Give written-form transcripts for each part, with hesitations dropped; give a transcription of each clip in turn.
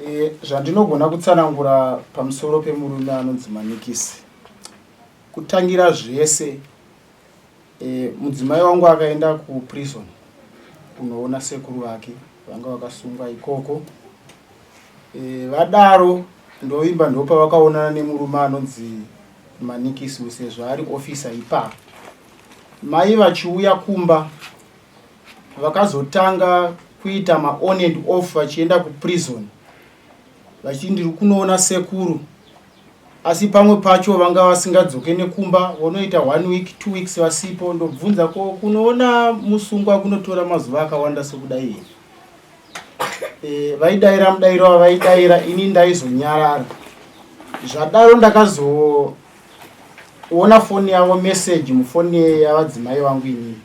E, zvandinogona kutsanangura pamusoro pemurume anonzi Manikisi, kutangira zvese, mudzimai wangu akaenda kuprison kunoona sekuru vake vanga vakasungwa ikoko. Vadaro ndovimba ndopavakaonana nemurume anonzi Manikisi sezvo ari ofisa ipapo. Mai vachiuya kumba vakazotanga kuita maon and off vachienda kuprison vachiti ndiri kunoona sekuru, asi pamwe pacho vanga vasingadzoke nekumba, vonoita one week, 2 weeks vasipo. Ndobvunza, ko kunoona musungwa kunotora mazuva akawanda sekudai here? Vaidaira mudairo wavaidaira, ini ndaizonyarara. Zvadaro ndakazoona foni yavo, meseji mufoni yavadzimai vangu inini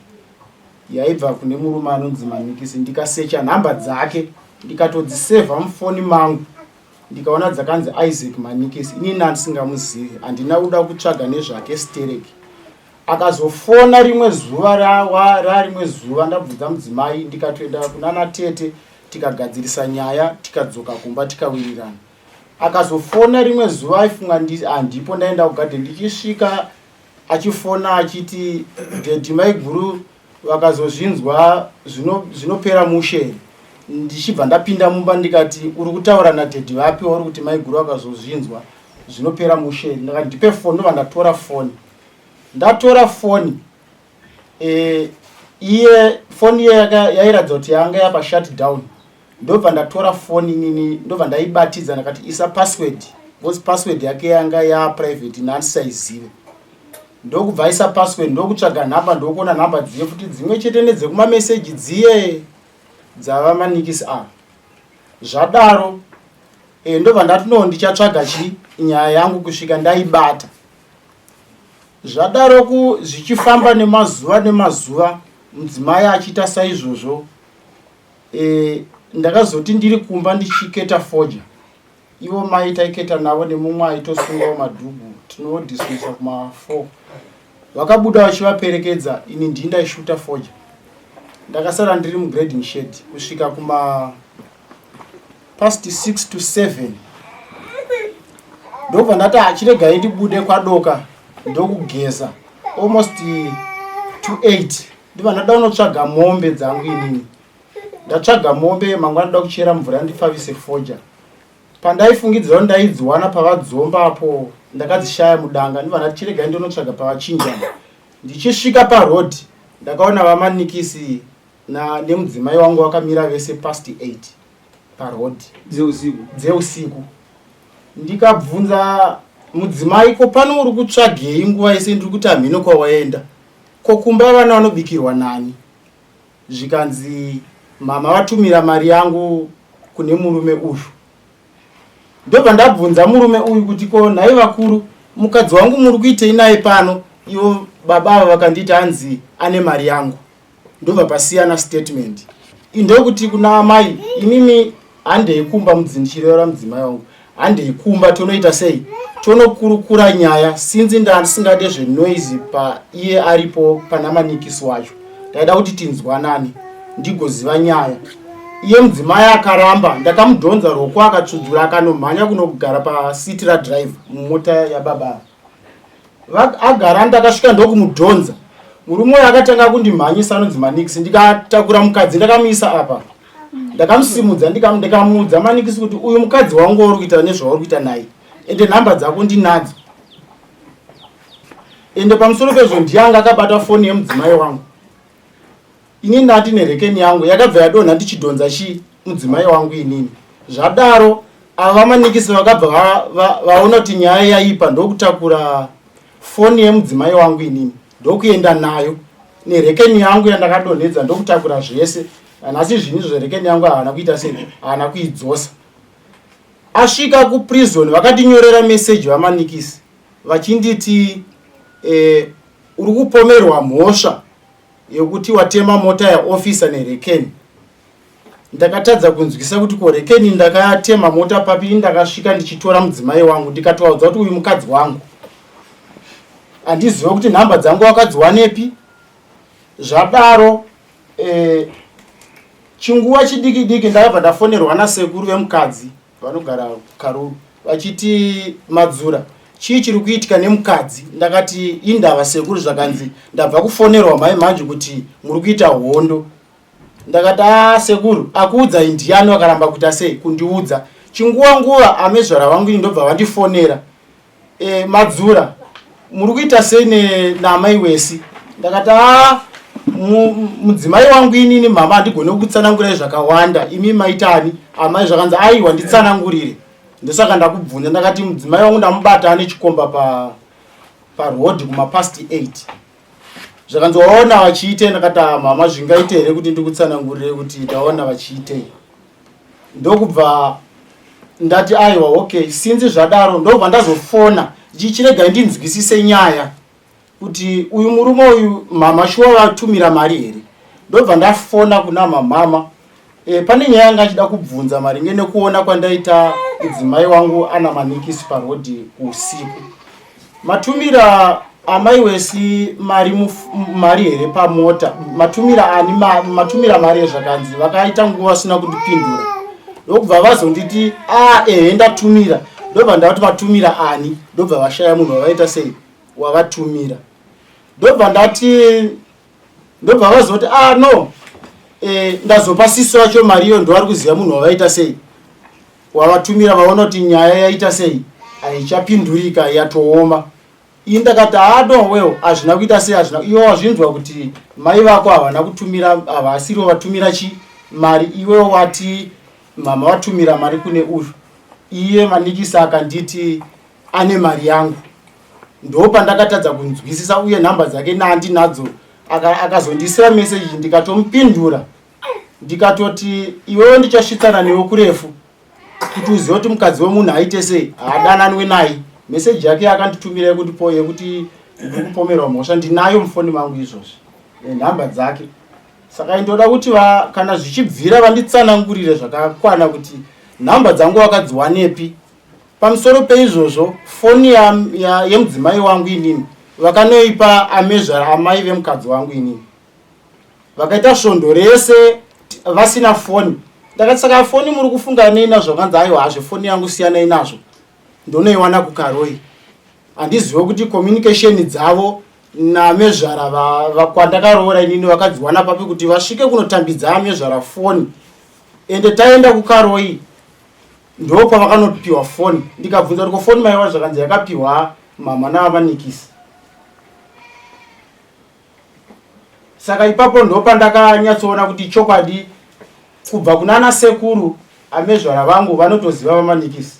yaibva kune murume anonzi Manikisi. Ndikasecha nhamba dzake, ndikatodzisevha mufoni mangu, ndikaona dzakanzi Isaac Manikisi. Inini handisingamuzivi, handina kuda kutsvaga nezvake stereki. Akazofona rimwe zuva, rarimwe zuva ndabvunza mudzimai, ndikatoenda kunana tete, tikagadzirisa nyaya, tikadzoka kumba, tikawirirana. Akazofona rimwe zuva, aifunga handipo, ndaenda kugadheni. Ndichisvika achifona achiti, "Daddy, maiguru vakazozvinzwa zvinopera mushe." Ndichibva ndapinda mumba ndikati, "Uri kutaura nadaddy vapi wauri kuti maiguru vakazozvinzwa zvinopera mushe?" Ndakati, "Ndipe foni." Ndobva ndatora foni. Ndatora foni, iye foni iye yairatidza kuti yanga yapa shut down. Ndobva ndatora foni inini, ndobva ndaibatidza. Ndakati, "Isa password," because password yake yanga yaprivate, naandisaizive. Ndokubva aisa password, ndokutsvaga nhamba, ndokuona nhamba dziye futi dzimwe chete nedzekumameseji dziye dzava Manikisi ava. Zvadaro, ndobva ndati, "No, ndichatsvaga chi nyaya yangu kusvika ndaibata." Zvadaro ku zvichifamba nemazuva nemazuva, mudzimai achiita saizvozvo, ndakazoti ndiri kumba ndichiketa fodya, ivo mai taiketa navo nemumwe aitosungawo madhugu, tinodismisa kuma4, vakabuda vachivaperekedza. Ini ndii ndaishuta fodya, ndakasara ndiri mugrading shed kusvika kuma past 6 to 7. Ndobva ndati, "Achiregai ndibude, kwadoka." Ndokugeza almost to 8, ndobva ndada kunotsvaga mombe dzangu. Inini ndatsvaga mombe, mangwana ndoda kuchera mvura ndifavise fodya. Pandaifungidzira kuti ndaidziwana pavadzomba apo, ndakadzishaya mudanga. Ndobva ndati, "Chiregai ndinotsvaga pavachinjana." Ndichisvika parodhi ndakaona vaManikisi nemudzimai wangu vakamira vese past 8 parodhi. Dzeusiku? Dzeusiku. Ndikabvunza mudzimai, "Ko pano uri kutsvagei nguva yese?" Ndiri kuti, "Hamhino kwawaenda. Ko kumba vana vanobikirwa nani?" Zvikanzi, "Mama vatumira mari yangu kune murume uyu." Ndobva ndabvunza murume uyu kuti, "Ko nhai vakuru, mukadzi wangu muri kuitei naye pano?" Ivo baba ava vakanditi, "Hanzi ane mari yangu." Ndobva pasiyana statement. Ndokuti kuna amai, "Imimi handei kumba." Ndichirevera mudzimai wangu, "Handei kumba, tonoita sei, tonokurukura nyaya." Sinzi ndandisingade zvenoise paiye aripo pana Manikisi wacho, ndaida kuti tinzwanane ndigoziva nyaya. Iye mudzimai akaramba. Ndakamudhonza roko, akatsudzura, akanomhanya kunogara pasiti radrive mumota yababa. Agara, ndakasvika ndokumudhonza. Murume uyo akatanga kundimhanyisa, anonzi Manikisi. Ndikatakura mukadzi, ndakamuisa apa, ndakamusimudza, ndikamuudza Manikisi kuti, "Uyu mukadzi wangu wauri kuita nezvauri kuita naye, ende nhamba dzako ndinadzo. Ende pamusoro pezvo ndiyanga akabata foni yemudzimai wangu. Ini ndati nerekeni yangu yakabva yadonha ndichidhonza chi mudzimai wangu inini." Zvadaro ava vaManikisi vakabva vaona kuti nyaya yaipa, ndokutakura foni yemudzimai wangu inini, ndokuenda nayo nerekeni yangu yandakadonhedza, ndokutakura zvese. Nhasi zvinhu zverekeni yangu haana kuita sei, haana kuidzosa. Asvika kuprison vakatinyorera meseji vaManikisi vachinditi, "Uri kupomerwa mhosva yekuti watema mota yaofisa nerekeni." Ndakatadza kunzwisa kuti ko rekeni ndakatema mota papi? Ndakasvika ndichitora mudzimai wangu, ndikatovaudza kuti uyu mukadzi wangu, handiziva kuti nhamba dzangu wakadziwanepi. Zvadaro, chinguva chidiki diki ndakabva ndafonerwa nasekuru vemukadzi. vanogara kuKaruru vachiti madzura chii chiri kuitika nemukadzi ndakati indava sekuru zvakanzi ndabva kufonerwa mhai manje kuti muri kuita hondo ndakati a ah, sekuru akuudzai ndiani vakaramba kuita sei kundiudza chinguva nguva amezvara vangu ini ndobva vandifonera e, madzura muri kuita sei naamai wesi ndakati a ah, mudzimai wangu inini mama handigone kutsanangurai zvakawanda imi maitani amai zvakanzi aiwa nditsanangurire ndosaka ndakubvunza ndakati mudzimai wangu ndamubata ane chikomba pa paroad kumapast 8 zvakanzi waona vachiitei ndakati ah, mama zvingaite here kuti ndikutsanangurire kuti ndaona vachiitei ndokubva ndati aiwa okay sinzi zvadaro ndobva ndazofona ndichichiregai ndinzwisise nyaya kuti uyu murume uyu mama shuwa vatumira mari here ndobva ndafona kuna mamama e, pane nyaya yanga achida kubvunza maringe nekuona kwandaita mudzimai wangu ana manikisi parodhi usiku matumira amai wesi mari mari here pamota matumira ani matumira mari zvakanzi vakaita nguva vasina kundipindura ndokubva vazonditi a ehe ndatumira ndobva ndavati matumira ani ndobva vashaya munhu wavaita sei wavatumira ndobva ndati ndobva vazoti ah no e, ndazopa sisi vacho mari iyo ndovari kuziva munhu wavaita sei wavatumira vaona kuti nyaya yaita sei haichapindurika yatooma ini ndakati ah no well hazvina kuita sei hazvina iwe wazvinzwa kuti mai vako havana kutumira havasiriwo vatumira chi mari iwe wati mama vatumira mari kune uyu iye manikisa akanditi ane mari yangu ndopandakatadza kunzwisisa uye nhamba dzake nandinadzo akazondiisira aka meseji ndikatomupindura ndikatoti iwewe ndichasvitsana newe kurefu kuti uzive kuti mukadzi wemunhu aite sei haadananwe naye meseji yake yakanditumira yekuti yekuti ndiri kupomerwa mhosva ndinayo mufoni mangu izvozvi nenhamba dzake saka indoda kuti kana zvichibvira vanditsanangurire zvakakwana kuti nhamba dzangu vakadziwanepi Pamusoro peizvozvo, foni yemudzimai ya, ya wangu inini vakanoipa amezvara amai vemukadzi wangu inini vakaita svondo rese vasina foni ndakati saka foni muri kufunga nei nazvo kanzi aiwa hazve foni yangu siyanai nazvo ndonoiwana kukaroi handizive kuti communication dzavo namezvara kwandakaroora inini vakadziwana papi kuti vasvike kunotambidza amezvara foni ende taenda kukaroi ndopavakanopiwa foni ndikabvunza kuti ko foni maiwa zvakanzi yakapiwa mama navanikisi saka ipapo ndopandakanyatsoona kuti chokwadi kubva kunana sekuru amezvara vangu vanotoziva vamanikisi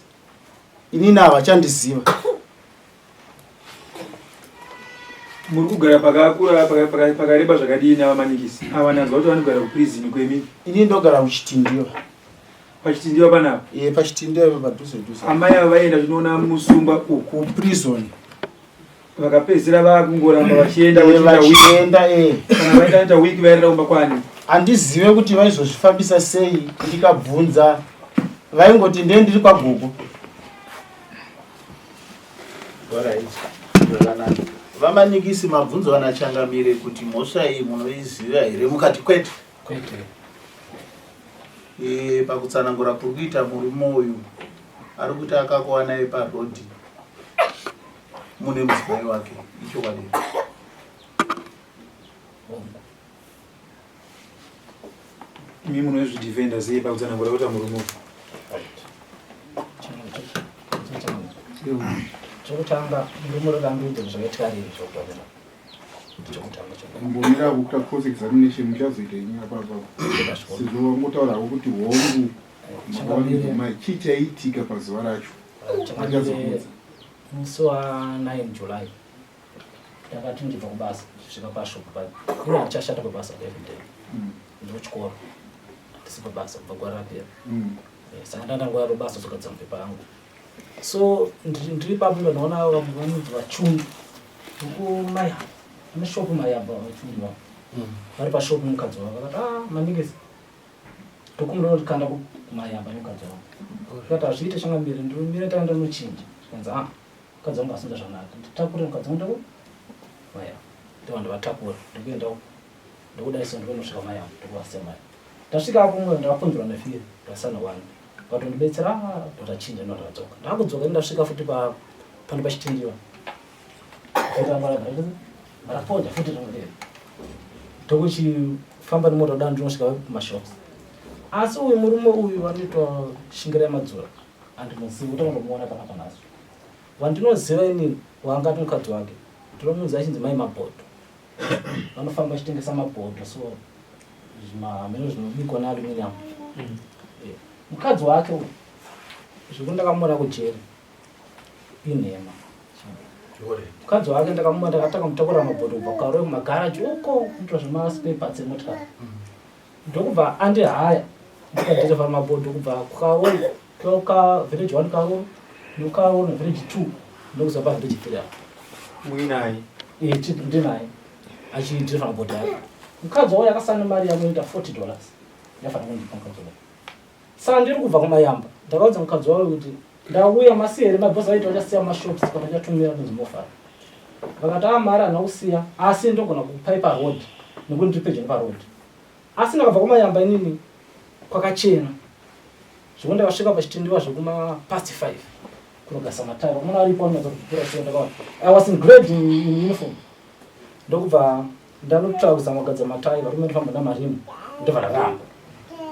inini havachandiziva muri kugara pakakura pakareba zvakadii navamanikisi ava ndanzwa kuti vanogara kuprison kwemi ini ndogara kuchitindiwa Pachitindiwa panapa? Eh, pachitindiwa ipa padhuze dhuze. Amai ava vaenda chinoona musungwa uku. Kuprison. Vakapedzisira vakungoramba vachienda eh, vachienda eh. Kana vaenda week vaenda kumba kwani? Handizive kuti vaizozvifambisa sei ndikabvunza vaingoti ndee ndiri kwagogo. Alright. Zvakanaka. Vamanikisi mabvunzo ana changamire kuti mhosva iyi munoiziva here mukati kwete. Kwete. E, pakutsanangura kuri kuita murume uyu ari kuti akakuwanai parodhi mune mudzimai wake ichokwadi imi munozvidefenda sei pakutsanangura kuita murume uyu chokutanga murume rokambidza zvakaitika rini zvokutanga Kumbomira kuita cross examination muchazoita imi apa apa sezvo wangotaura hako kuti hongu makawanidza mai chii chaiitika pazuva racho Achazokuudza. Musi wa 9 July ndakati ndibva kubasa ndichisvika pashop pa ini handichashanda pabasa everyday ndiri kuchikoro handisi pabasa kubva gore rapera Eh, saka ndandangouya pabasa zogadzira mapepa angu so ndiri papo ndoona vanonzi vachungi Mai ane shop mai apa vachungi vavo vari pashop nemukadzi wavo vakati ah manikisi tokumbira kuti kanda kumai apa nemukadzi wavo ndikati hazviite changamire ndinomira taenda ndinochinja zvikanzi ah mukadzi wangu asinza zvakanaka nditakure mukadzi wangu ndaku mai apa ndova ndavatakura ndikuenda ndokudai so ndikunosvika mai apa ndokuvasiya mai ndasvika apo ndakakonzerwa nefiri ndasana one. Vakatondibetsera ah, ndotachinja ndotadzoka. Ndakudzoka ndasvika futi pa pano pachitendiwa. Maraponja futi rinodero. Ndokuchifamba nemota dani ndinosvika kumashops. Asi uyu murume uyu anoitwa Shingirai Madzura handimuzivi utangomuona pana panasi. Wandinoziva inini wanga ati mukadzi wake ndinomuziva achinzi mai Mabhodho. Vanofamba vachitengesa mabhodho so zvimameno zvinobikwa nealuminium. Eh, mukadzi wake uyu zvekuti ndakamuona kujeri inhema. Mukadzi wake ndakamuona ndakatanga kumutakura mabhodho kubva kukaroi kumagaraji uko kuitwa zvemaspare parts emotikari. Ndokubva andihaya ndikadhirivha mabhodho kubva kukaroi kuka village 1 karoi nokaroi na village 2 ndokuza pa village 3 apo. Muinaye? Eh, ndinaye achidhirivha mabhodho ake. Mukadzi wauya akasana mari yangu inoita 40 dollars yafanira kundipa mukadzi wauya. Saka ndiri kubva kumayamba ndakaudza mukadzi wauya kuti ndauya masiya here mabhosi aiti vachasiya mashops kana vachatumira kunzi mofara. Vakati ah mari handina kusiya asi ndogona kukupai paroad nekuti ndiri pedyo neparoad. Asi ndakabva kumayamba inini kwakachena zvekuti ndakasvika pachitendiwa zvekuma past 5 kunogasa matare vakomana varipo vanonatsa kupupura sure ndakaona I was in grade in, in uniform ndokubva ndanotsvaka kuzama kugadzira matai varume ndofamba namarimu ndobva ndaramba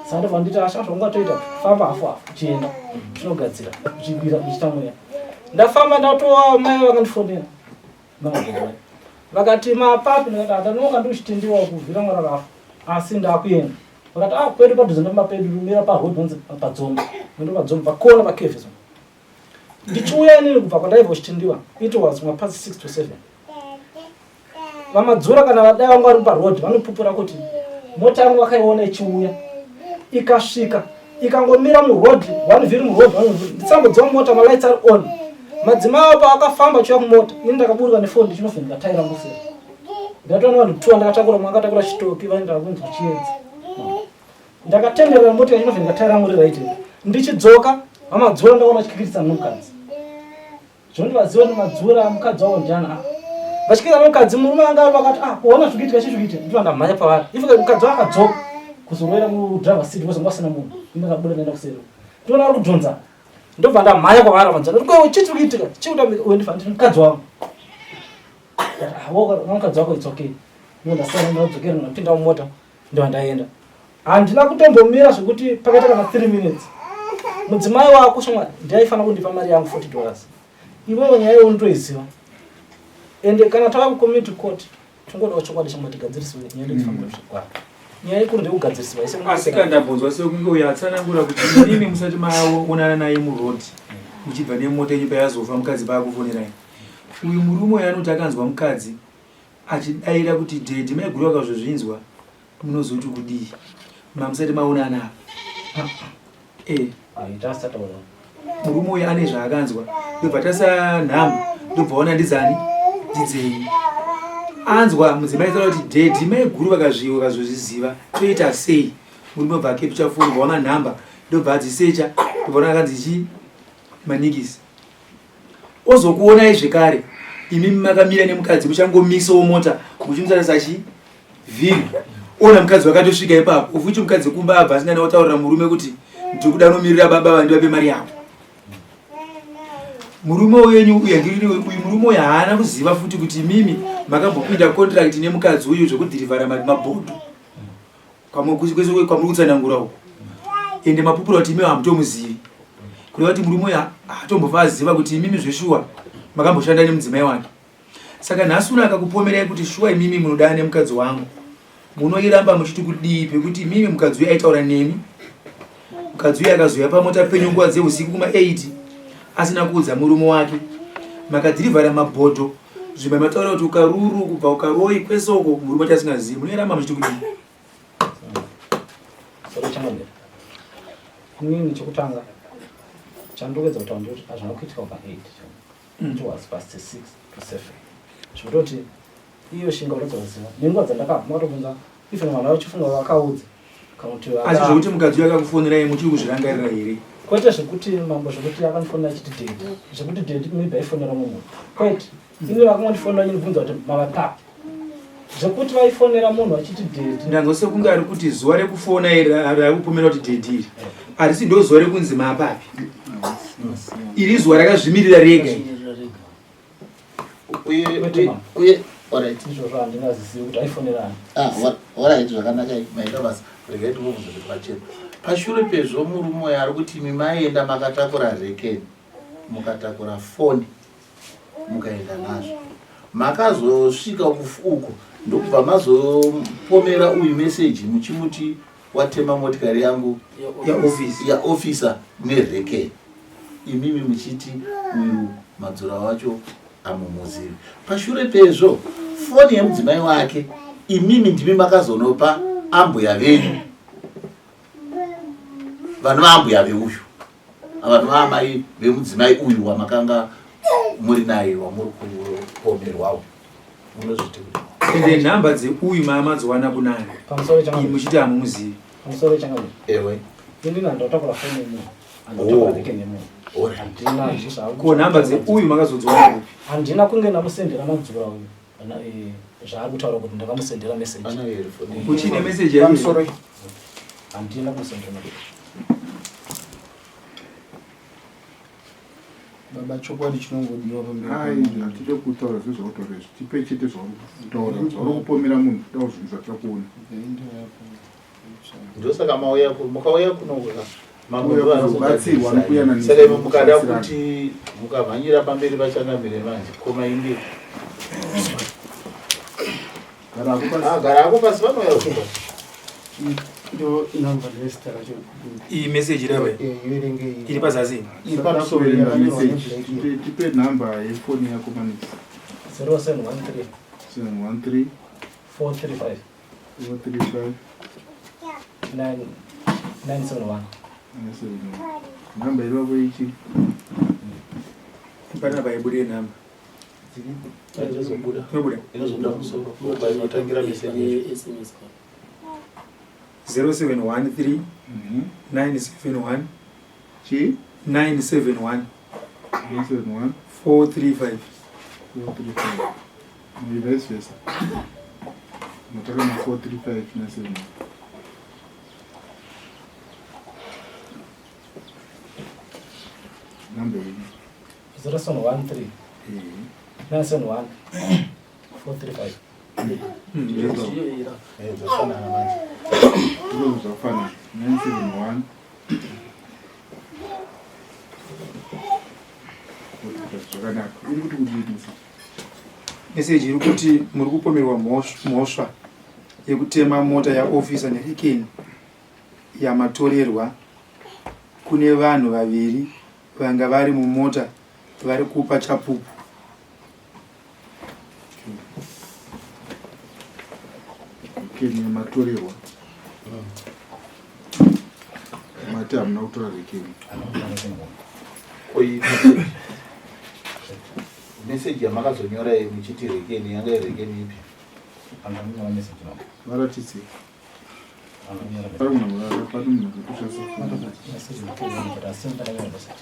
saka ndobva nditi asha zvaungatoita famba hafu hafu uchienda uchinogadzira uchikwira uchiita mweya ndafamba ndatowa mai vakandifonera mamagogoya vakati mapapi ndikati andanoka ndiuchitendiwa kuvhira mwana rafa asi ndakuenda vakati ah kwedu padhuze nepamba pedu mira paroad panzi padzombe ndo padzombe pakona pakevhi ndichiuya inini kubva kwandaibva kuchitendiwa it was mapast 6 to 7 VaMadzura kana vadai vanga vari paroad vanopupura kuti mota yangu vakaiona ichiuya ikasvika ikangomira muroad one vhiri muroad nditsambodziwa mota malights ari on madzimai avo paakafamba achiuya kumota ini ndakaburuka nefoni ndichinovheneka tai rangu seri ndatoona vanhu two ndakatakura mwe akatakura chitoki vaenda kunzi kuchiedza ndakatenderera mota yachinovheneka tai rangu riright ndichidzoka vamadzura ndakaona chikikiritsa nomukadzi Zvonzi vaziva kuti madzura mukadzi wavo ndiani ah. Vachikira mukadzi murume anga ari vakati ah kuona zvikuitika chii zvikuitika ndivo ndamhanya pavari. If mukadzi wavo akadzoka kuzorowera mu driver seat because wasina munhu. Ini ndakabuda ndaenda kuseri. Ndiona vari kudhonza. Ndobva ndamhanya kwavari vanzwa. Ndoti kwewe chii chiri kuitika? Chii kuita uyu ndifa ndiri mukadzi wangu. Ah woka mukadzi wako it's okay. Ndobva ndasara ndadzokera ndapinda mumota ndobva ndaenda. Handina kutombomira zvekuti pakaita kana 3 minutes. Mudzimai wako shamwari ndiye aifanira kundipa mari yangu 40 dollars. Iwewe nyaya iyoyo unotoiziva. Ende kana tava kucommunity court tingodawo chokwadi shamwari tigadzirisiwe nyaya yedu ifambe zvakwana. Nyaya ikuru ndeyekugadzirisiwa ise Asi kana ndambonzwa sekunge uyo atsanangura kuti imimi musati maonana naye muroad muchibva nemota yenyu payazofa mukadzi paakufonerai. Uyu murume uyu anoti akanzwa mukadzi achidaira kuti daddy maiguru vakazozvinzwa munozoti kudii mamusati maonana apa eh. Murume uyu ane zvaakanzwa ndobva tasa nhamba ndobva ona ndidzani ndidzenyu anzwa mudzimai taura kuti daddy maiguru vakazviwa vakazozviziva toita sei murume obva akepicha foni vaona nhamba ndobva adzisecha ndobva ona akanzi chii manikisi ozokuonai zvekare imi makamira nemukadzi muchangomisawo mota muchimutarisa chi vhiri ona mukadzi wakatosvika ipapo of which mukadzi kumba abva asina neotaurira murume kuti ndikuda nomirira baba vandivape mari yavo murume wenyu uyu andiri uyu murume uyu haana kuziva futi kuti imimi makambopinda contract nemukadzi uyu zvekudhirivhara mabhodho kwese kwamuri kutsanangura uku ende mapupura kuti imi hamutomuzivi kureva kuti murume uyu haatombofa aziva kuti imimi zveshuwa makamboshanda nemudzimai wake saka nhasi uno akakupomerai kuti shuwa imimi munodana nemukadzi wangu munoiramba muchiti kudii pekuti imimi mukadzi uyu aitaura nemi mukadzi uyu akazouya pamota penyu nguva dzeusiku kuma 8 asina kuudza murume wake makadhirivhara mabhodho zvimwe mataura kuti ukaruru kubva ukaroi kwese uko murume wacho asingazivi munoiramba muchiti kudii Sorry changamire. Inini chekutanga chandikuedza kutaura ndekuti hazvina kuitika kubva 8. It was past 6 to 7. Zvekutoti iyo shinga uratidza kuziva. Nenguva dzandakabva makatobvunza even vanhu vachifunga vakaudza kana kuti asi zvekuti mukadzi uyo akakufonerai muchiri kuzvirangarira here kwete zvekuti mambo zvekuti akandifonera achiti daddy zvekuti daddy maybe aifonera mumwe munhu kwete ini vakangondifonera vachindibvunza kuti mava papi zvekuti vaifonera munhu vachiti daddy ndanzwa sekunge ari kuti zuva rekufona iri raikupomera kuti daddy iri. Harisi ndo zuva rekunzi maapapi. Iri zuva rakazvimirira rega. Uye uye alright. Izvozvo handingazizivi kuti aifonerani. Ah, alright zvakanaka maita basa. Regai timubvunze kuti pachena. Pashure pezvo murume uyo ari kuti imi maienda makatakura rekeni mukatakura foni mukaenda nazvo makazosvika uku ndokubva mazopomera uyu meseji muchimuti watema motikari yangu yaofisa nereke imimi muchiti uyu madzura wacho amumuzivi pashure pezvo foni yemudzimai wake imimi ndimi makazonopa ambuya venyu vanova ambuya veuyu Vanhu vaamai vemudzimai uyu wamakanga muri naye wamuri kupomerwawo munozviti kuti ende nhamba dzeuyu maamadziwana kunani Pamusoro changamire. muchiti hamumuzivi Pamusoro changamire. ewe Ini ndandotakura foni yemunhu. Handotakura Oh. rekeni yemunhu. Alright. Handina zvisva. ko nhamba dzeuyu makazodziwana kupi Handina kunge ndamusendera madzura uyu. Eh, zvaari kutaura kuti ndakamusendera message. Anayo here foni? Uchine message yake? Pamusoro. Handina kumusendera message. Baba chokwadi chinongodiwa pamberi. Ai, hatide kutaura zvezvautaura izvi. Tipe chete zvauri kutaura, zvauri kupomera munhu, toda zvinhu zvatiri kuona. Ndosaka mauya kuno, mukauya kuno kuka mambo Kuuya ndo kuzobatsirwa nekuyananisa Saka imi mukada nekubatsirana. kuti mukamhanyira pamberi pachangamire manje koma imbi. Gara hako pasi. Ah, gara hako pasi vanouya kuzoba. Ndo inamba nezita racho. Iyi message iri apa Eh, iverenge iyi. iri pazasi. Iri pamusoro Kuverenga yakanyorwa message. neblack. Tipe nhamba yefoni yako manix. 0713 713 435 435 971. 971. Nhamba iri papo ichi. Panapa ibude nhamba. Inozobuda. Inobuda. Inozobuda musoro. Ndobva inotangira message yacho. 0713 971 Chi? 971 971 435 435. Ni vice versa. Nataka na 435 971. Namba iyi. 0713 Eh. 971 435. Eh, dzafanana manje. Ndizvo zvafanana. 971 zvakanaka. Iri kuti kudii message? Message iri kuti muri kupomerwa mhosva yekutema mota yaofisa nerekeni yamatorerwa kune vanhu vaviri vanga vari mumota vari kupa chapupu. Rekeni yamatorerwa. Mati hamuna kutora rekeni. Ko iyi message. Message yamakazonyora iyi muchiti rekeni yanga iri rekeni ipi? Andanyora message no. Varatidze. Andanyora Pari munhu pari munhu akutoshandisa foni. message but asi ndakanyora message.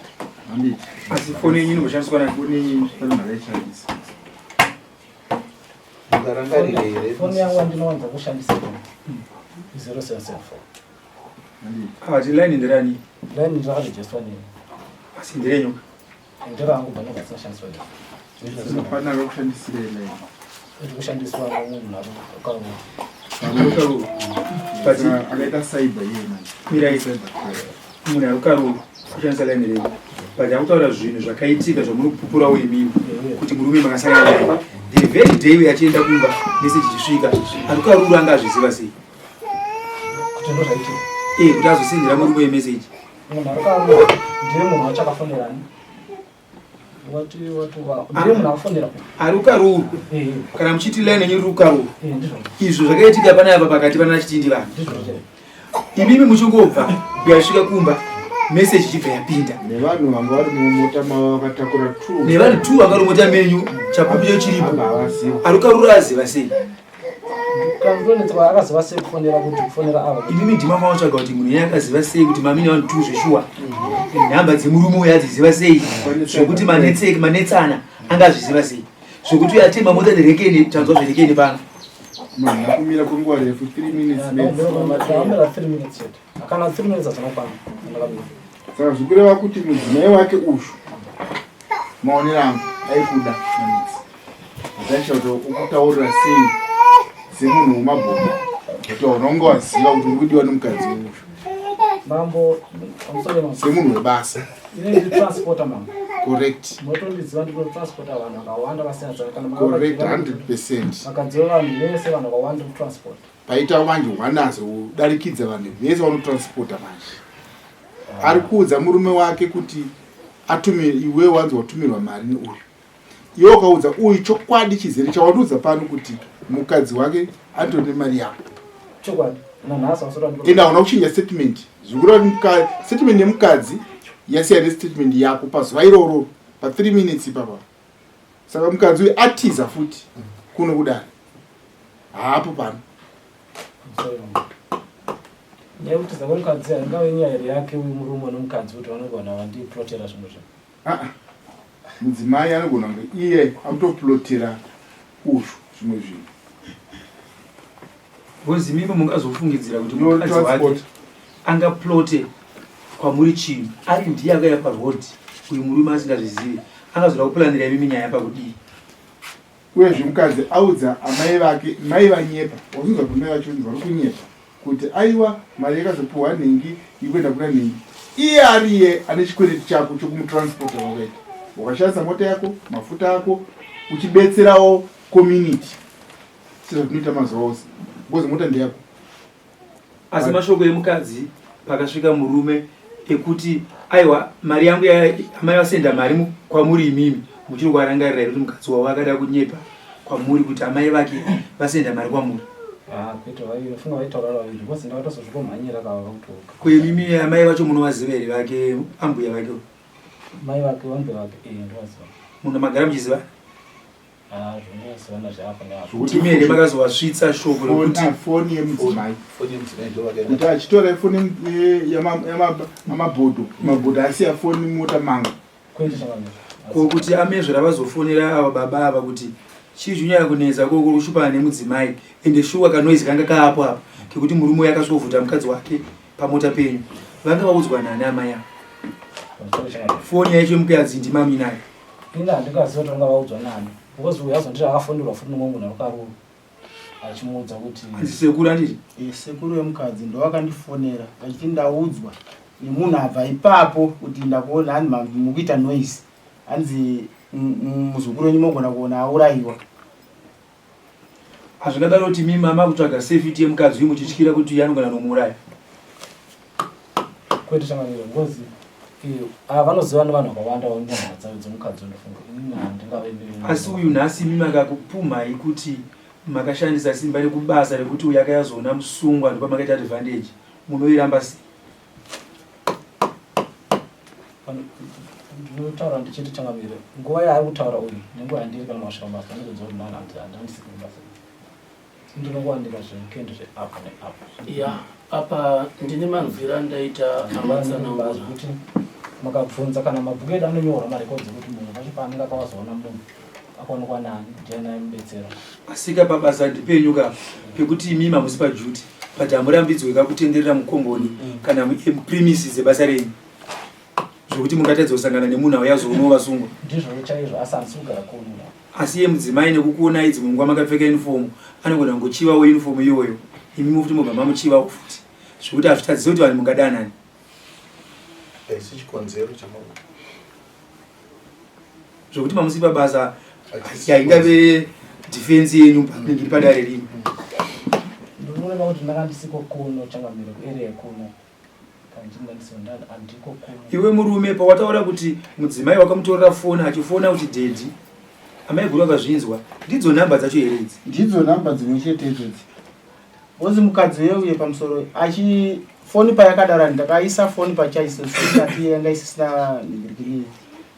Handiti. Asi foni yenyu inomboshandiswa nani? Foni yenyu pari munhu akaishandisa. Mukarangarire here? Foni yangu andinowanza kushandisa 0774. Handiti. Ati line nderani? Line ndakaregisterwa nini? Asi nderenyu. Nderangu bano vasashandiswa nini? Pane akakushandisira line. Iri kushandiswa nemunhu ari karuwa. Arukaruru. But Saka akaita cyber iye manje. Mirai. Cyber crime. Munhu arukaruru kushandisa line renyu. But akutaura zvinhu zvakaitika zvamuri kupupurawo imimi kuti murume makasangana naye. The very day uyo achienda kumba message ichisvika arukaruru anga azviziva sei? Kuti ndo zvaitika. Eh kuti azosendera murume message. Munhu ari karuwa ndiye munhu wachakafonerani. Wati wati wa ndiye munhu akafonera. Arukaruru. Eh Kana muchiti line yenyu rukaruru. eh ndizvo. Izvo zvakaitika panapa pakati pana chitindi vanhu. Ndizvo chete. Imimi muchingobva kuyasvika kumba message ichibva yapinda. Nevanhu vanga vari mumota mavo vakatakura two. Nevanhu two vanga vari mumota menyu chapupu chacho chiripo. Ava havazivi. Arukaruru aziva sei? Kandonetswa akaziva sei kufonera kuti kufonera ava. Imimi ndima maotsvaga kuti munhu iye akaziva sei kuti mamine vanhu two zveshuwa. Nhamba dzemurume uyo adziziva sei? Zvekuti manetseki manetsana anga azviziva sei? Zvekuti uyo atema mota nerekeni tanzwa zverekeni pano. Munhu akumira kwenguva refu 3 minutes late. Ndaomera 3 minutes chete. Kana 3 minutes hazvina kukwana ndakamira. Saka zvikureva kuti mudzimai wake uyu maonero angu aikuda manetsi. Ndaisha kuti ukutaurira sei semunhu wemabhomba kuti hauna kunge waziva kuti uri kudiwa nemukadzi uyu. Mambo, I'm sorry mambo. Semunhu webasa. Ini ndiri transporter mambo. Correct. Motondiziva ndiri transporter vanhu vakawanda vasiyana siyana kana Correct 100%. Vakadziva vanhu vese vanhu vakawanda transport. Paita manje wanazo kudarikidza vanhu vese vanotransporta manje. Ari kuudza murume wake kuti atumire iwe wanzi watumirwa mari neuyu. Iwe ukaudza uyu chokwadi chizere chawandiudza pano kuti mukadzi wake anotori nemari yako. Chokwadi. Nanhasi vasati ende hauna kuchinja statement zvikureva kuti statement yemukadzi yasiyana nestatement yako pazuva iroro pa 3 minutes ipapa saka mukadzi uyu atiza futi kuno kudare haapo pano. Nyaya yekutiza kwemukadzi haingave nyaya here yake uyu murume nemukadzi kuti vanogona vandiplotera zvinhu zvinhu. Ah, ah. Mudzimai anogona kunge iye akutoplotera uzvu zvimwe zvinhu. Because imimi mungazofungidzira kuti mukadzi wake angaplote kwamuri chinhu ari ndiye akauya paroad uyu murume asingazvizivi angazoda kuplanira imimi nyaya pakudii. Uyezve mukadzi audza amai vake mai vanyepa wazonzwa kuti mai vacho vari kunyepa kuti aiwa mari yakazopuhwa nhingi ikuenda kuna nhingi iye ariye ane chikwereti chako chokumutransporta wakaita wakashandisa mota yako mafuta ako uchibetserawo community sezvatinoita mazuva ose because mota ndeyako. Asi mashoko emukadzi pakasvika murume ekuti aiwa mari yangu amai vasenda mari kwamuri imimi muchiri kuvarangarira here kuti mukadzi wavo akada kunyepa kwamuri kuti amai vake vasenda mari kwamuri? Ah, kwete vaifunga vaitaura vaviri because ndakatozozvikomhanyira kava vakutoka. Ko imimi amai vacho munovaziva here vake ambuya vake? Mai vake vambuya vake eh ndovaziva. Muno magara muchiziva? Ah, Kuti imi here makazovasvitsa shoko rekuti foni yemudzimai kuti achitora foni yamabhodho mabhodho asiya foni mota manga ko kuti amezvo ravazofonera ava baba ava kuti chii chinyaya kunetsa ko kushupana nemudzimai ende shuwa kanoizi kanga kaapo apa kekuti murume uyo akasvovhuta mukadzi wake pamota penyu vanga vaudzwa nani amai ava foni yacho yemukadzi ndimaminayo Ini handingaziva kuti vanga vaudzwa nani because uyu azonditi akafonderwa futi nemumwe munhu ari karuru achimuudza kuti Hanzi sekuru handiti? Eh, sekuru vemukadzi ndovakandifonera vachiti ndaudzwa nemunhu abva ipapo kuti ndakuona hanzi mukuita noise hanzi muzukuru wenyu mogona kuona aurayiwa. Hazvingadaro kuti imi mama kutsvaga safety yemukadzi uyu muchityira kuti uyu anogona nomuuraya. Kwete changamire because ava vanoziva nevanhu vakawanda vanehama dzavo dzemukadzi ndofunga inini handingave Asi uyu nhasi imi makakupumhai kuti makashandisa simba rekubasa rekuti uyu akayazoona musungwa ndopamakaita advantage munoiramba sei? Ndinotaura ndichiti changamire nguva yaari kutaura uyu nenguva yandiri kana masvika mabasa andikunzwa kuti nani handisi kubasa ndinongowanika zvemukendi zveapo neapo. Ya apa ndine manzwiro andaita amatsanangura kuti makabvunza kana mabhuku edu anonyorwa marekodzi ekuti munhu pacho paanenge akawazoona munhu akaonekwa nani ndiani aimubetsera. Asika pabasa ndipenyu ka pekuti imi hamusi paduty but hamurambidzwe ka kutenderera mukomboni kana mupremises dzebasa renyu zvekuti mungatadza kusangana nemunhu auya zouno vasungwa. Ndizvozvo chaizvo asi handisi kugara kuno. Asi iye mudzimai nekukuonai dzimwe nguva makapfeka uniform anogona kungochivawo uniform iyoyo imi mufuti mobva mamuchivawo futi zvekuti hazvitadzise kuti vanhu mungadanani. Haisi chikonzero chamaona. Zvekuti mamusi pabasa yaingave defense yenyu pamingi iri padare rino. Ndinoreva kuti ndanga ndisiko kuno changamire kuarea kuno. Iwe murume pawataura kuti mudzimai wakamutorera foni achifona kuti dhedhi amai guru vakazvinzwa ndidzo nhamba dzacho here idzi? Ndidzo nhamba dzimwe chete idzodzi. Bozi mukadzi uye uye pamusoro achi foni payakadaro ndakaisa foni pachaisati yanga isisina nhingirikiri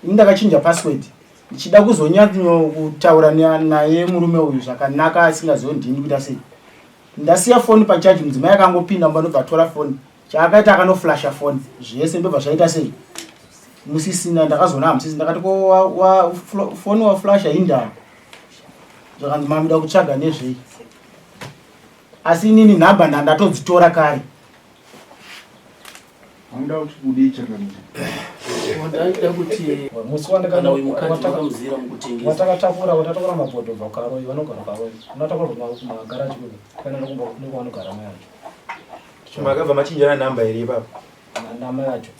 ini ndakachinja password ndichida kuzonyanyo kutaura naye murume uyu zvakanaka asingazivo ndini kuita sei ndasiya foni pachaji mudzimai akangopinda mumba ndobva atora foni chaakaita akanoflasha foni zvese ndobva zvaita sei musisina ndakazoona hamusisi ndakati ko foni waflasha indaa zvakanzi mamuda kutsvaga nezvei asi inini nhamba ndandatodzitora kare. Mamuda kuti kudii changamire? Ndaida kuti Musi kana uyu mukadzi wakamuzira mukutengesa. Watakatakura watatakura mabhodho bva kuKaroi vanogara Karoi. Unotakura kubva kumagaraji kuno kuenda nekumba nekwavanogara mai acho. Makabva machinjana nhamba here ipapo? Namai acho.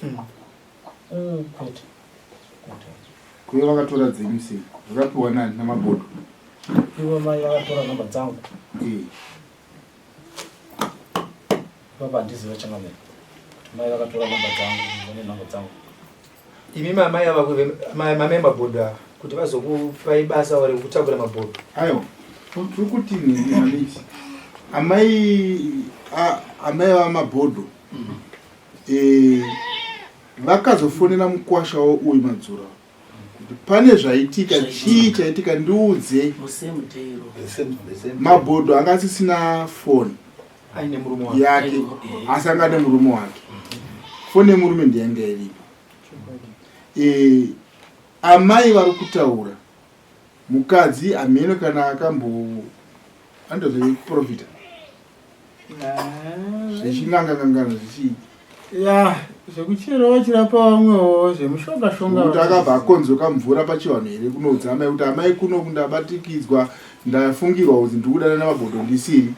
Kwete. Kwete. Kuve vakatora dzenyu sei? Zvakapiwa nani namabhodho? Ivo mai vakatora nhamba dzangu. Eh. Baba handiziva changamire kuti mai vakatora nhamba dzangu vane nhamba dzangu. Imi mamai ava mamai mabhodho ava kuti vazokupai basa ore kutakura mabhodho. Aiwa, tiri kuti nhingi maniki amai amai vamabhodho eh, vakazofonera mukwasha wavo uyu madzura kuti pane zvaitika chii chaitika ndiudze mabhodho anga asisina foni yake asi anga ane murume wake foni yemurume ndiyanga iripo e, amai vari kutaura mukadzi hameno kana akambo andozvekuprofita zvechin'anga ngangana zvichii ya zvekuchera vachirapa vamwewo zvemushonga shonga kuti akabva akonzoka mvura pachivanhu here kunoudza amai kuti amai kuno ndabatikidzwa ndafungirwa kuti ndiri kudana namagodo ndisiri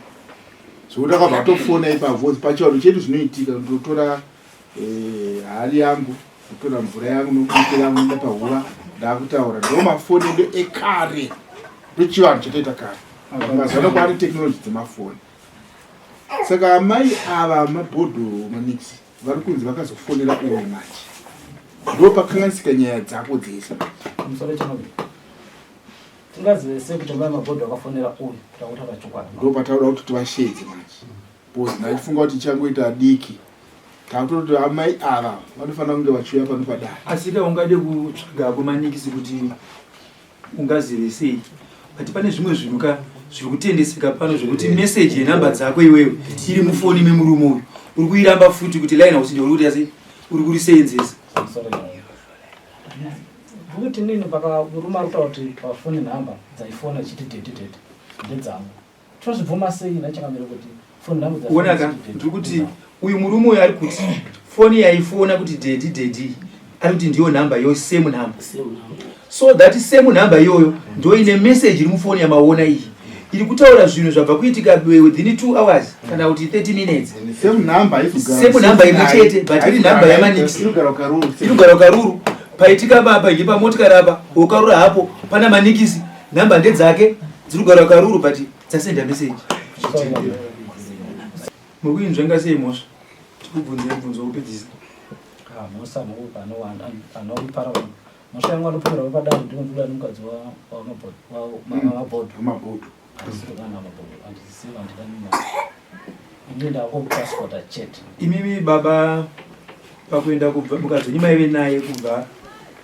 zvekuti akabva atofona ipapo pachivanhu chedu zvinoitika ndotora eh, hari yangu ndotora mvura yangu nokuitira yangu nda pahuva ndakutaura ndo mafoni edu ekare ndochivanhu chatoita kare mazuva ano kwaane technology dzemafoni saka amai ava mabhodho manix vari kunzi vakazofonera uyu manje ndo pakanganisika nyaya dzako dzese Tingazive sei kuti mai mabhodho akafonera uyu takutaura chokwadi ndo patauda kuti tivasheedze manje because ndaifunga kuti ichangoita diki takutoti amai ava vanofanira kunge vachiuya pano padare Asi ka ungade kutsvaga kumanikisi kuti ungazive sei but pane zvimwe zvinhu ka zviri kutendeseka pano zvekuti meseji yenhamba dzako iwewe iri mufoni memurume uyu uri kuiramba futi kuti line house ndio uri kuti asi uri kuriseenzesa Ndikuti nini paka murume ari kutaura kuti pafoni nhamba dzaifona ichiti dhedhi dhedhi ndedzangu. Tinozvibvuma sei nhai changamire kuti foni nhamba dzaifona Wona ka ichiti dhedhi ndiri kuti ndedzangu? uyu murume uyu ari kuti foni yaifona kuti dhedhi dhedhi ari kuti ndiyo nhamba yo same number Same number. so that same number iyoyo ndo ine message iri mufoni yamaona iyi iri kutaura zvinhu zvabva kuitika within 2 hours kana kuti 30 minutes same number haizogara Same number imwe chete, but iri number yamanix. inogara karuru inogara karuru paitika papa iri pamotikari apa ukarura hapo pana manikisi nhamba ndedzake dziri kugara karuru but dzasenda message muri kuinzvenga sei mhosva tikubvunzei mubvunzo wekupedzisa Ah, mhosva anoipara mhosva yangu anopfuura wepadare ndinobuda nemukadzi wamabhodho mabhodho handisiri kana mabhodho handisiva handidani naye ini ndakokutransporta chete imimi baba pakuenda kubva mukadzi wenyu maive naye kubva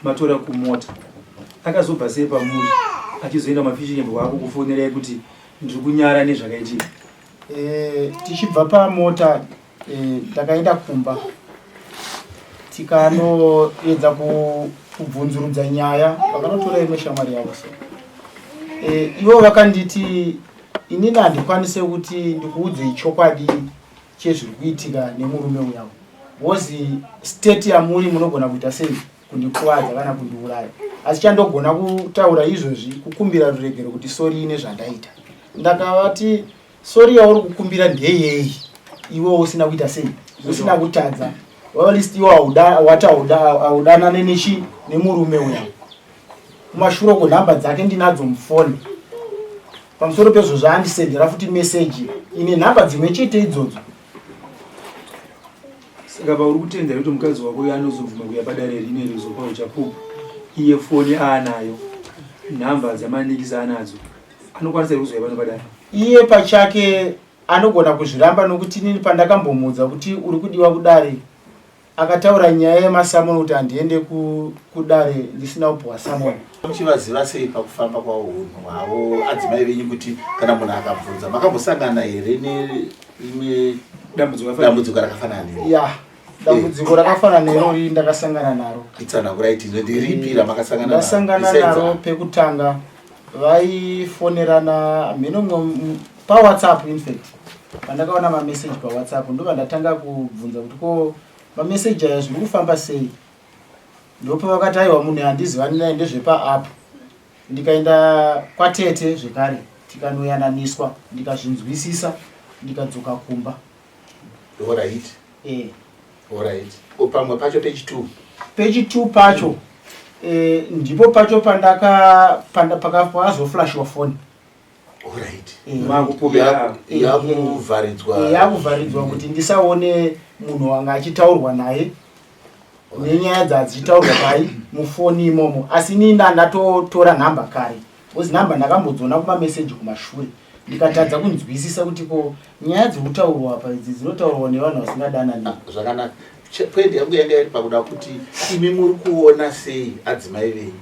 matora kumota akazobva sei pamuri achizoenda mafishing wako kufonerai kuti ndiri kunyara nezvakaitika Eh, tichibva pamota eh, takaenda kumba tikanoedza kubvunzurudza nyaya vakanotora imwe shamwari yavo so eh, ivo vakanditi inini handikwanise kuti ndikuudzei chokwadi chezviri kuitika nemurume uyavo because state yamuri munogona kuita sei kundikuvadza kana kundiuraya asi chandogona kutaura izvozvi kukumbira ruregero kuti sori nezvandaita ndakavati sori yauri kukumbira ndeyei iwe usina kuita sei usina kutadza least iwe wati haudanane nechi nemurume uya kumashure uko nhamba dzake ndinadzo mufoni pamusoro pezvo zvaandisendera futi meseji ine nhamba dzimwe chete idzodzo saka pauri kutenda kuti mukadzi wako uyo anozobvuma kuya padare rine rizopa uchapupu iye foni aanayo nhamba dzamanikisa anadzo anokwanisa here kuzouya pano padare iye pachake anogona kuzviramba nokuti inini pandakambomuudza kuti uri kudiwa kudare akataura nyaya yemasamoni kuti handiende kudare ndisina kupiwa samoni Muchivaziva sei pakufamba kwavo hunhu hwavo adzimai venyu kuti kana munhu akabvunza makambosangana here nerimwe dambudziko rakafanana neri? Ya, dambudziko rakafanana nerori ndakasangana naro. Itsanangurai tinzwe ndiripi ramakasangana naro? Ndasangana naro pekutanga vaifonerana mheno pawhatsapp infact pandakaona mameseji pawhatsapp ndobva ndatanga kubvunza kuti ko Mameseji aya zviri kufamba sei? Ndopavakati aiwa munhu handizivani naye ndezvepaapp. Ndikaenda kwatete zvekare tikanoyananiswa ndikazvinzwisisa ndikadzoka kumba. Alright. Eh. Alright. Ko pamwe pacho pechi 2? Pechi 2 pacho eh, ndipo pacho pandaka panda pakazoflashiwa foni. Alright. Eh, Makupomera. Eh, Yakuvharidzwa. Eh, yakuvharidzwa kuti ndisaone munhu wanga achitaurwa naye nenyaya dzadzichitaurwa pai mufoni imomo asi ini ndandatotora nhamba kare bcause nhamba ndakambodziona kumameseji kumashure ndikatadza kunzwisisa kuti ko nyaya dziri kutaurwa apa idzi dzinotaurwa nevanhu vasingadanani Ah, zvakanaka. Point yangu yanga iri pakuda kuti imi muri kuona sei adzimai venyu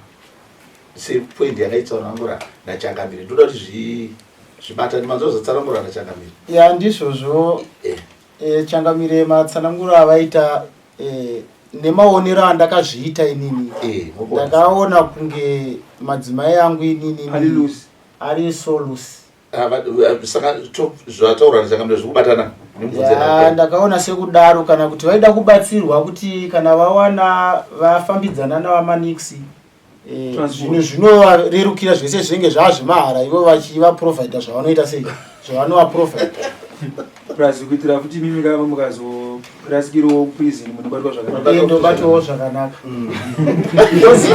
sepoint yakaitsanangura nachangamire. Ndoda kuti zvibatane manzwa zvatsanangura nachangamire. Ya ndizvozvo. Eh. Changamire matsananguro avaita nemaonero andakazviita inini ndakaona kunge madzimai angu inini Ari loose. ari so loose. Ah, saka zvataurwa nachangamire zvikubatana nemubvunzo Ya, yandakaita. ndakaona sekudaro kana kuti vaida kubatsirwa kuti kana vawana vafambidzana navamanixi Transport. zvinhu zvinovarerukira zvese zvinenge zvazvemahara ivo vachivaprovidha zvavanoita sei zvavanovaprovidha. Plus kuitira futi imimi kama mukazorasikirawo kuprison munobatwa zvakanaka. Ndobatwawo zvakanaka. Because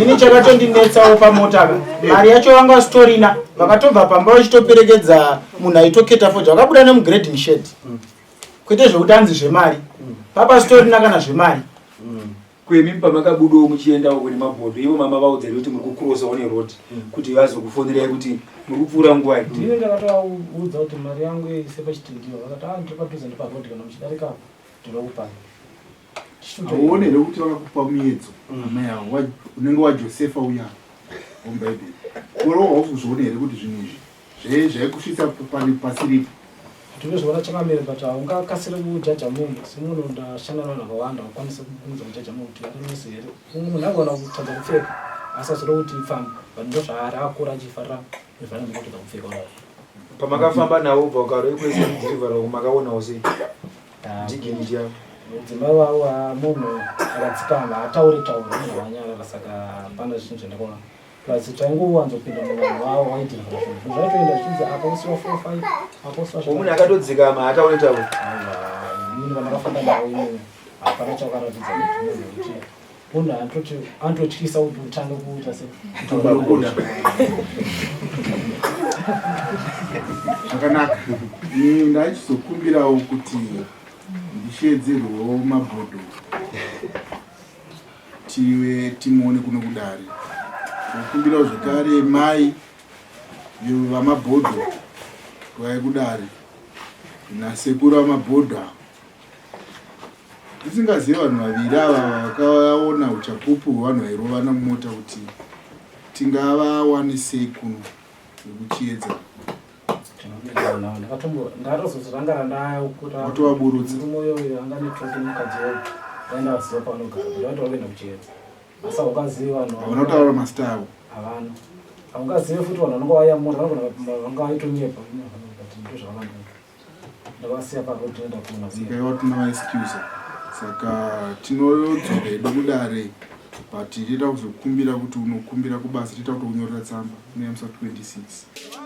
ini chakatondinetsawo pamota ka mari yacho vanga vasitorina vakatobva pamba vachitoperekedza munhu aitoketa fodya vakabuda nemugrading shed kwete zvekuti anzi zvemari papasitorina kana zvemari. Kwemi pamakabudawo muchiendawo kune mabhodho ivo mama vaudzai kuti muri kucrossawo neroad kuti vazokufonerai kuti muri kupfuura nguva iyi. Ndini ndakatovaudza kuti mari yangu ise pachitendiwa vakati ah ndiri padhuze ndiparoad kana muchidarika apo ndinokupai. Hauone here kuti vakakupa muedzo amai avo unenge waJosefa uya womubhaibheri oro hausi kuzviona here kuti zvinhu izvi zvaikusvitsa pasiripo? Ndinozviona chakamira but haungakasiri kujaja munhu semunhu ndashanda nevanhu vakawanda haukwanisi kubvunza kujaja munhu kuti ari loose here. Mumwe munhu agona kutadza kupfeka asi achida kuti ipfambi but ndozvaari akura achifarira environment yekutadza kupfeka kudaro. Pamakafamba navo kubva kuKaroi kwese kudhirivha rako makaonawo sei dignity yavo? Mudzimai wavo munhu akadzikama haatauri tauri munhu wanyarara saka hapana zvinhu zvandakaona. Plus taingowanzopinda muvanhu vavo vaidhirivha zvinhu zvinhu zvaitoenda zvichinzi apa usiwa 4 5 apa usiwa Munhu akatodzikama haatauri tauri. Inini vandakafamba navo inini hapana chakaratidza kuti munhu kuti munhu anototyisa kuti utange kuita se Kubuda. Zvakanaka. Ini ndaichizokumbirawo kuti ndisheedzerwewo mabhodho tive timuone kuno kudare. Kukumbirawo zvekare mai vamabhodho vauye kudare nasekuru vamabhodho ava. Tisingazive vanhu vaviri ava vakaona uchapupu hwevanhu vairovana mumota kuti tingavawane sei kuno nekuchiedza. Ndakatozozvirangara ndakuti Watovaburutsa. murume uyo uyo anga netoki nemukadzi wavo vaenda vaziva pavanogara kuti vaita vakuenda kuchiedza asi haungazivi vanhu Havana kutaura mazita avo. Havana. Haungazivi futi vanhu vanonga vauya mumota vanogona vanga vaitonyepa but ndozvavanoita. Ndavasiya paroad enda kuona. Saka iwa tinovaexcusa. Saka tinodzoka hedu kudare but tinoda kuzokumbira kuti unokumbira kubasa toita kuti unyorera tsamba unoyamisa 26.